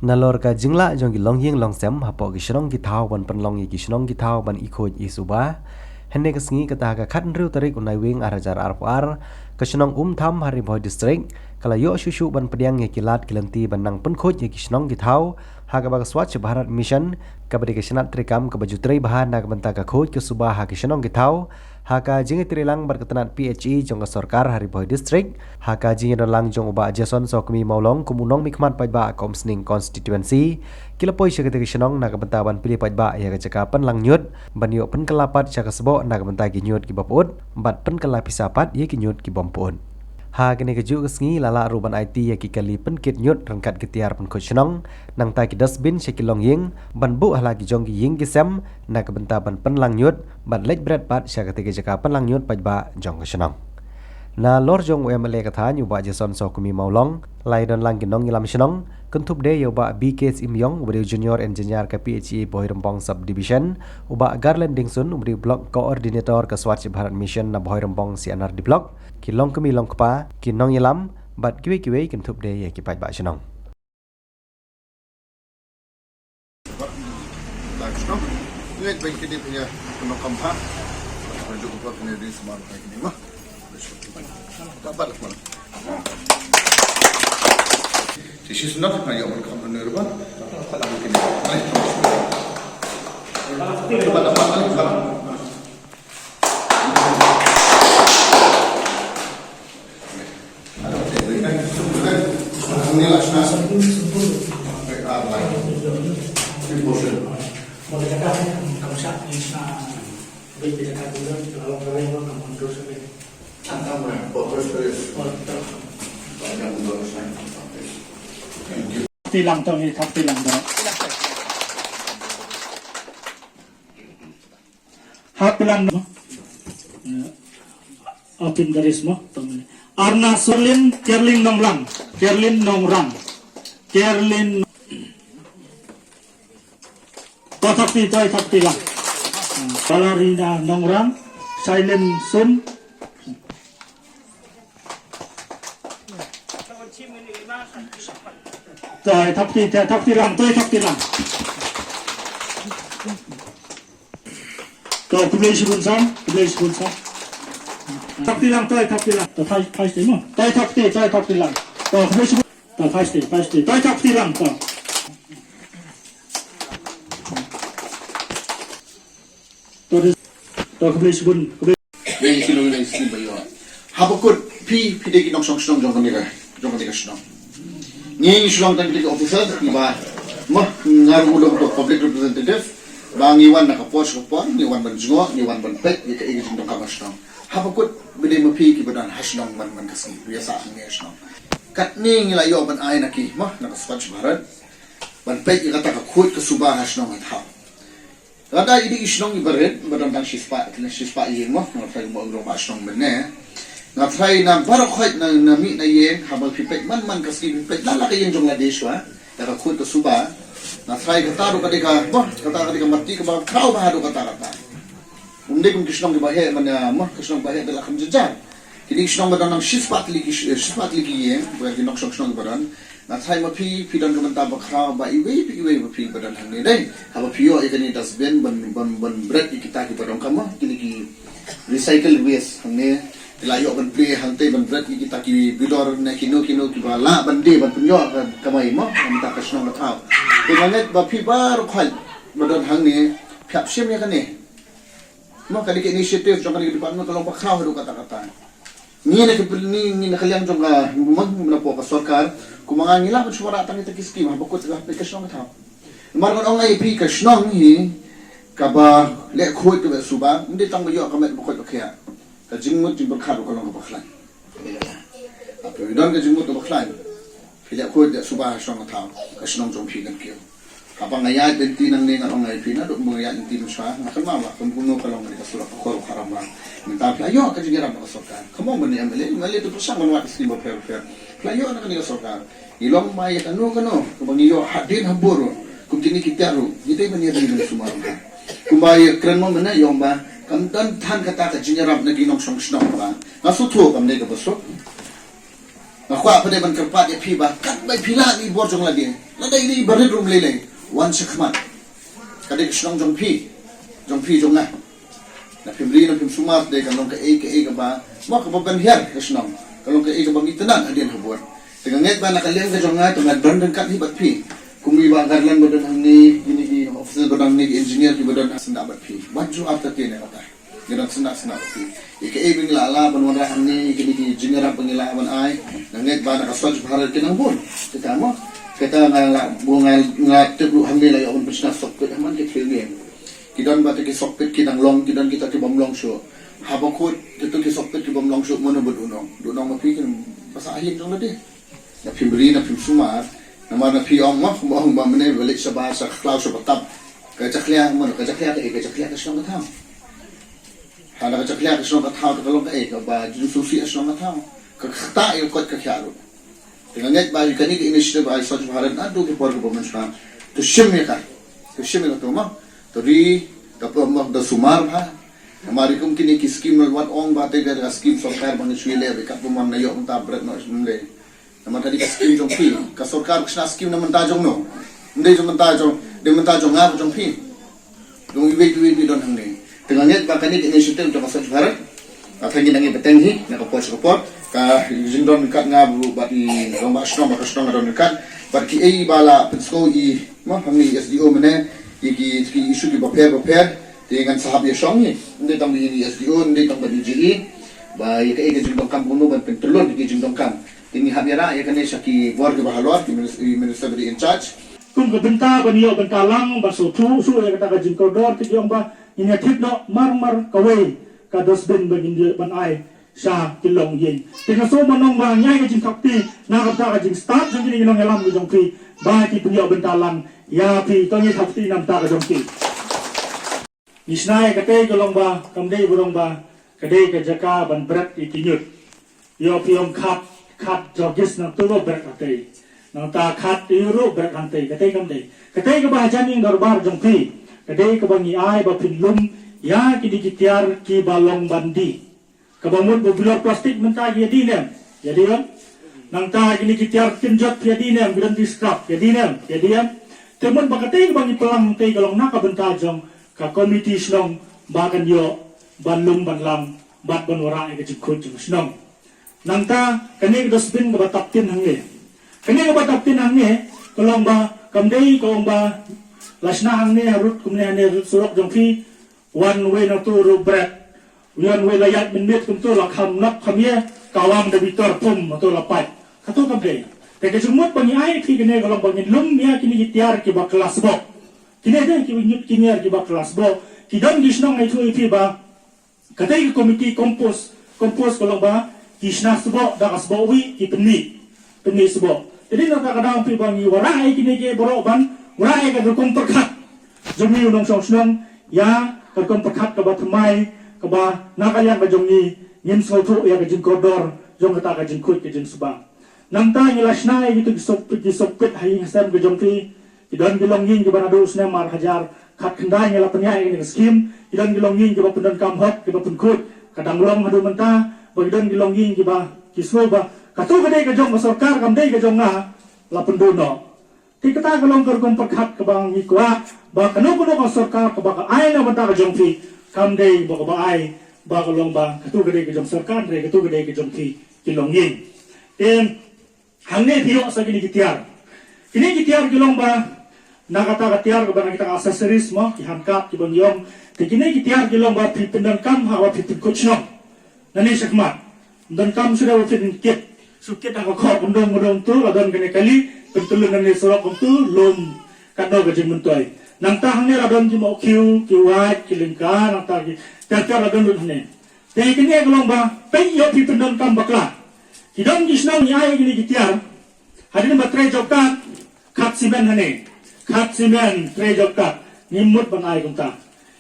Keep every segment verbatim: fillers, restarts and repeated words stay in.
Nalor ka jinglah jong ki longïing longsem hapoh ki shnong ki thaw ban pynlong ïa ki shnong ki thaw ban i khuid i suba, hynne ka sngi kata ka khatnriew tarik u Naiwieng ar hajar arphew ar, ka shnong Umtham ha Ri Bhoi District ka la ïoh shuh shuh ban pdiang ïa ki lad ki lynti ban nang pynkhuid ïa ki shnong ki thaw ha kaba ka Swachh Bharat Mission kaba dei ka shnat treikam kaba ju trei bha na ka bynta ka khuid ka suba ha ki shnong ki thaw, ha ka jingïatreilang bad ka tnat P H E jong ka sorkar ha Ri Bhoi District, ha ka jingïadonlang jong u Bah Jason Sawkmie Mawlong kum u nongmihkhmat paidbah ka Umsning Constituency, ki la poi sha katei ka shnong na ka bynta ban plie paidbah ïa ka jaka pynlang ñiut ban ïoh pynkylla pat sha ka sboh na ka bynta ki ñiut kiba pyut bad pynkylla pisa pat ïa ki ñiut ki bym pyut. Ha kane kajuh ka sngi la lah ruh ban aiti ïa ki kali pynkit ñiut ryngkat ki tiar pynkhuid shnong, nangta ki dustbin sha ki longïing ban buh ha la ki jong ki ïing ki sem na ka bynta ban pynlang ñiut bad leit bret pat sha katei ka jaka pynlang ñiut paidbah jong ka shnong. Nalor jong u M L A ka thaiñ u Bah Jason Sawkmie Mawlong, la ïadonlang ki nongïalam shnong, kynthup de ïa u Bah B K Syiemiong uba dei u Junior Engineer ka P H E Bhoirymbong Sub Division, u Bah Garland Dingsun uba dei u Block Coordinator ka Swachh Bharat Mission na Bhoirymbong C and R D Block, ki longkmie longkpa, ki nongïalam bad kiwei kiwei, kynthup de ïa ki paidbah shnong. Tilang to ni, thap tilang to. Hap lang no. Apin garis mo. Arna Serlin, Kerlin Nongrang. Kerlin Nongrang. Kerlin. To thap ti, to thap ti lang. Balarina Nongrang. Silent Sun. To thap ti, to thap ti lang, to thap ti lang. To, khublei shibun sam, khublei shibun sam. Thap ti lang, to thap ti lang. To thap, thap ti mo. To thap ti, to thap ti lang. To, khublei shibun. To thap ti, thap ti. To thap ti lang, to. To, to khublei shibun, khublei. Ngi shu ngi shu ba ïoh. Haba kut phi, phi dei ki nongshong shnong jong kane ka, jong kane ka shnong. Ngi shu long tang ki officer kiba, mo, nga ruh u long public representative. Ba ngi wan na ka por sha ka por, ngi wan ban jngoh, ngi wan ban peit ïa kaei ka jingdonkam ha shnong. Haba kut ba dei ma phi kiba don ha shnong man, man ka sngi, ïa sa hangne ha shnong. Katne ngi la ïoh ban ai na ki, mo, na ka Swachh Bharat. Ban peit ïa kata ka khuid ka suba ha shnong ha thaw. Lada i dei i shnong iba rit, ba don tang shispah, shispah ïing mo, nga tharai mo, ong ba shnong mynne. Nga tharai na baroh khoit na, na mih na ïing, haba phi peit man man ka sngi phi peit la la ka ïing jong lade shuwa, ïa ka khuid ka suba. Nga tharai kata ruh ka dei ka, mo, kata ka dei ka mati kaba khraw bha haduh katta katta. Ym dei kum ki shnong kiba heh mynne, mo, ki shnong ba heh da la kham jynjar. Kine ki shnong ba don nang shispah tylli ki, eh, shispah tylli ki ïing, ba ki nongshong shnong ba don. Nga tharai ma phi, phi don ka bynta ba khraw ba iwei pa iwei ba phi ba don hangne dei. Haba phi ïoh ïa kane dustbin ban, ban, ban bret ïa kita kiba donkam mo, kine ki recycle waste hangne. Phi la ïoh ban plie hangtei ban bret ïa kita ki bidor ne kino kino kiba lah ban die ban pynïoh ka kamai mo, na ka bynta ka shnong ka thaw. Te nga ngeit ba phi baroh khoit ba don hangne, phi hap shim ïa kane. Mo, kane ka initiative jong kane ka department ka long ba khraw haduh katta katta. Ngi na ka pyn-, ngi, ngi na ka liang jong ka, mo, na poh ka sorkar, kumba nga ngi lah ban shu wanrah tang kita ki skim haba kut ka peit ka shnong ka thaw. Namar ngan ong ïa phi ka shnong hi kaba leh khuid kaba suba, ym dei tang ba ïoh ka met ba khuid ba khiah. Ka jingmut jingpyrkhat ruh ka long kaba khlaiñ. Haba phi don ka jingmut kaba khlaiñ, phi leh khuid leh suba ha shnong ha thaw, ka shnong jong phi kan kiew. Haba nga ïaid lynti nangne ngan ong ïa phi naduh ba nga ïaid lynti mynshuwa, nga kynmaw ba kumno ka long kane ka surok ka khor ka ram ba. Mynta phi la ïoh ka jingïarap na ka sorkar. Ka mong ban ïa M L A, M L A te pyrshang ban wad ka skim bapher bapher. Phi la ïoh na kane ka sorkar. Ngi long ba ïa kano kano kaba ngi ïoh hadien habud ruh, kum kine ki tiar ruh, ngi dei ban ïa ri ban sumar ruh. Kumba ïa kren mo mynne ïa ong ba kam don than kata ka jingïarap na ki nongshong shnong ba. Nga sngewthuh kam dei kaba suk. Nga Kwah pat ban kyrpad ïa phi ba katba phi lah ïa i bor jong lade, lada i barit ruh ym lei lei, wan shakhmat. Ka dei ka shnong jong phi, jong phi jong nga. Na phim ri na phim sumar, dei ka long kaei kaei kaba, mo, kaba ban hiar ka shnong. Ka long kaei kaba ngi tnat hadien habud. Te nga ngeit ba na ka liang ka jong nga te ngan don ryngkat hi bad phi. Kum i Bah Garland ba don hangne, kine ki officer ba don hangne, ki engineer kiba don hangne, sngewbha bad phi. Wat ju artatien ïa kata. Ngi dang sngewbha sngewbha bad phi. Ïa kaei ba ngi lah lah ban wanrah hangne, ïa kine ki jingïarap ba ngi lah ban ai. Nga ngeit ba na ka Swachh Bharat ki nang bun. Kata mo. Kata nga lah, bu nga, nga tip ruh hangne la ïoh ban pynshna sohkpit ha man ki thylliej. Ki don ba te ki sohkpit ki dang long, ki don kita ki bym long shuh. Haba kut, kito ki sohkpit ki bym long shuh, mano ba duhnong. Duhnong ma phi kin ba sah ïing jong lade. Na phim ri, na phim sumar, namar na phi ong mo, mo ong ba mynne ba leit shabar, sha khlaw, sha batap. Ka jakhlia, mano, ka jakhlia kaei, ka jakhlia ka shnong ka thaw. Haba ka jakhlia ka shnong ka thaw, te ka long kaei, kaba jingsngewsih ka shnong ka thaw. Ka ktah ïa ka koit ka khiah ruh. Te nga ngeit ba ïa kane ka initiative ba i Swachh Bharat naduh ki por kiba mynshuwa. To shim ïa ka. To shim ïa ka to mo. To ri, ka pom mo, da sumar bha. Namar kum kine ki skim, wat ong ba te ka skim sorkar ba ngi shu leh, ba katba mon na ïoh mynta bret noh ym lei. Namar kane ka skim jong phi, ka sorkar ka shna skim na bynta jong no. Ym dei jong bynta jong, dei bynta jong nga, jong phi. Jong iwei pa iwei ba don hangne. Te nga ngeit ba kane ka initiative jong ka Swachh Bharat. Ka tang ngi nang ïa bteng hi, na ka por sha ka por. Ka jingdon ryngkat nga bad i rangbah shnong, bad ka shnong ka don ryngkat. Bad kiei ba la pynsngew i, mo, hangne i S D O mynne, ïa ki, ki issue kiba pher bapher. Te ngan sa hap ïa shong hi. Ym dei tang bad i S D O, ym dei tang bad i G E. Ba ïa kaei ka jingdonkam kumno ban pyntyllun ïa ki jingdonkam. Te ngi hap ïa rah ïa kane sha ki bor kiba halor, ki minis-, i minister ba dei in charge. Kum ka bynta ban ïoh bynta lang, ban sngewthuh shuh ïa kata ka jingkordor, te ki ong ba ngin ïa thied noh mar mar kawei ka dustbin ba ngin ïoh ban ai sha ki longïing. Te nga sngew ban ong ba ngi ai ka jingthap kti na ka bynta ka jingstad jong kine ki nongïalam ki jong phi ba ki pynïoh bynta lang ïa phi, to ngin thap kti na bynta ka jong ki. Ngi shna ïa katei ka long ba kam dei ba long ba ka dei ka jaka ban bret ïa ki ñiut. Ïoh phi ong khat, khat jogis nangtu ruh bret hangtei. Nangta khat ïoh ruh bret hangtei, katei kam dei. Katei kaba hajan ïing dorbar jong phi. Ka dei kaba ngi ai ba phin lum ïa kine ki tiar kiba long ban die. Kaba mut ba bilor plastik mynta ki ïa die ne em? Ïa die em? Nangta kine ki tiar kynjot ki ïa die ne em? Ki don die scrap, ïa die ne em? Ïa die em? Te mut ba katei kaba ngi pynlang tei ka long na ka bynta jong ka komiti shnong ba kan ïoh ban lum ban lang bad ban wanrah ïa ka jingkhuid jong ka shnong. Nangta kane ka dustbin kaba tap tin hangne. Kane kaba tap tin hangne ka long ba kam dei ka ong ba la shna hangne harud kumne hangne harud surok jong phi. Wan wei nangtu ruh bret. Wan wei la ïaid mynmiet kumtu la kham nok kham ïa, ka wang da bitor pum nangtu la pait. Katu kam dei. Te ka jingmut ba ngi ai phi kane ka long ba ngin lum ïa kine ki tiar kiba kylla sboh. Kine dei kiba ñiut ki ñiar kiba kylla sboh. Ki don ki shnong, ai thuh ïa phi ba katei ka komiti kompos, kompos ka long ba ki shna sboh da ka sboh wih ki pynmih. Pynmih sboh. Te dei na kata ka daw phi ba ngi wanrah ïa kine ki baroh ban wanrah ïa ka rukom pyrkhat jong ngi u nongshong shnong, ïa ka rukom pyrkhat kaba thymmai, kaba na ka liang ka jong ngi ngin sngewthuh ïa ka jingkordor jong kata ka jingkhuid ka jingsbah. Nangta ngi la shna ïa kitu ki sohkpit, ki sohkpit ha ïing ha sem ka jong phi. Ki don ki longïing kiba naduh snem ar hajar khatkhyndai ngi la pynïaid ïa kane ka skim. Ki don ki longïing kiba pyndonkam hok, kiba pynkhuid, ka dang long haduh mynta. Ba ki don ki longïing kiba ki sngew ba katu ka dei ka jong ka sorkar, kam dei ka jong nga, la pynduh noh. Te kata ka long ka rukom pyrkhat kaba ngi kwah ba kano kano ka sorkar kaba ka ai na bynta ka jong phi, kam dei ba kaba ai ba ka long ba katu ka dei ka jong sorkar, hynrei katu ka dei ka jong phi ki longïing. Te hangne phi ïoh sa kine ki tiar. Kine ki tiar ki long ba na kata ka tiar kaba na kita ka accessories mo, ki handcuff kiba ngi ong. Te kine ki tiar ki long ba phi pyndonkam haba phi pynkhuid shnong. Nane shakhmat. Donkam shuh da ba phin kit. Shu kit ha ka khoh kumdong kumdong tu, la don kane kali, pyntyllun nane surok kumtu, lum katno ka jingmyntoi. Nangta hangne la don ki mohkhiew, ki wait, ki lyngka, nangta ki ter ter la don lut hangne. Te kine ka long ba pynïoh phi pyndonkam bakla. Ki don ki shnong ngi ai kine ki tiar. Hadien ba trei jop kat, khat simen hangne. Khat simen trei jop kat. Ngim mut ban ai kumta.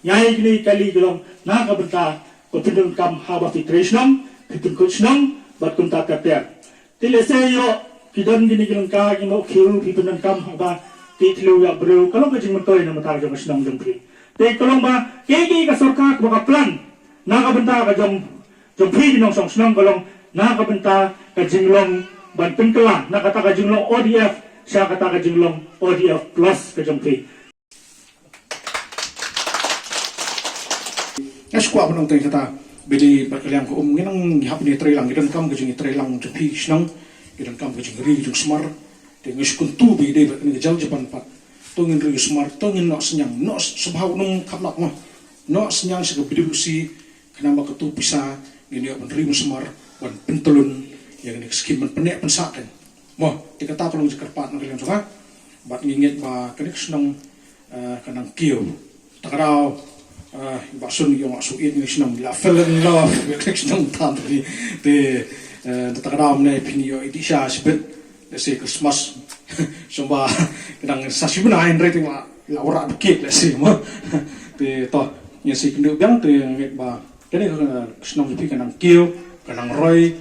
Ngi ai kine ki kali ki long na ka bynta ba pyndonkam haba phi trei shnong, phi pynkhuid shnong, bad kumta ter ter. Te lehse ïoh ki don kine ki lyngka, ki mohkhiew, phi pyndonkam haba tih thliew ïa briew, ka long ka jingmyntoi na bynta ka jong ka shnong jong phi. Te ka long ba kiei kiei ka sorkar kaba ka plan na ka bynta ka jong jong phi ki nongshong shnong ka long na ka bynta ka jinglong ban pynkylla na kata ka jinglong O D F sha kata ka jinglong O D F plus ka jong phi. Nga sngewkwah ban ong tang kata, ba dei bad ka liang ka um ngi nang hap ngi trei lang, ngi donkam ka jingtrei lang jong phi shnong, ngi donkam ka jingri jingsmar. Te ngi sngewthuh ba dei bad kane ka jingjapan pat. To ngin ri jingsmar, to ngin noh synñiang, noh sngewbha u nongkhapnap mo. Noh synñiang sha ka B W C, khnang ba katto pisa ngin ïoh ban ri jingsmar, ban pyntlun ïa kane ka skim ban pynneh pynsah kan. Mo, te kata ka long jingkyrpad na ka liang jong nga. Bad ngi ngeit ba kane ka shnong, eh, ka nang kiew. Ta ka daw, eh, ba sun ïong asu it ngi shnong la fell in love ïa kane ka shnong tam ni. Te, eh, ta ka daw mynne phin ïoh i di sha shibit. Let's say Christmas. Shong ba ka dang sa shibit na hynrei te la la wara dukit let's say mo. Te to, ngi sa kynduh biang te ngeit ba kane ka shnong jong phi ka nang kiew, ka nang roi,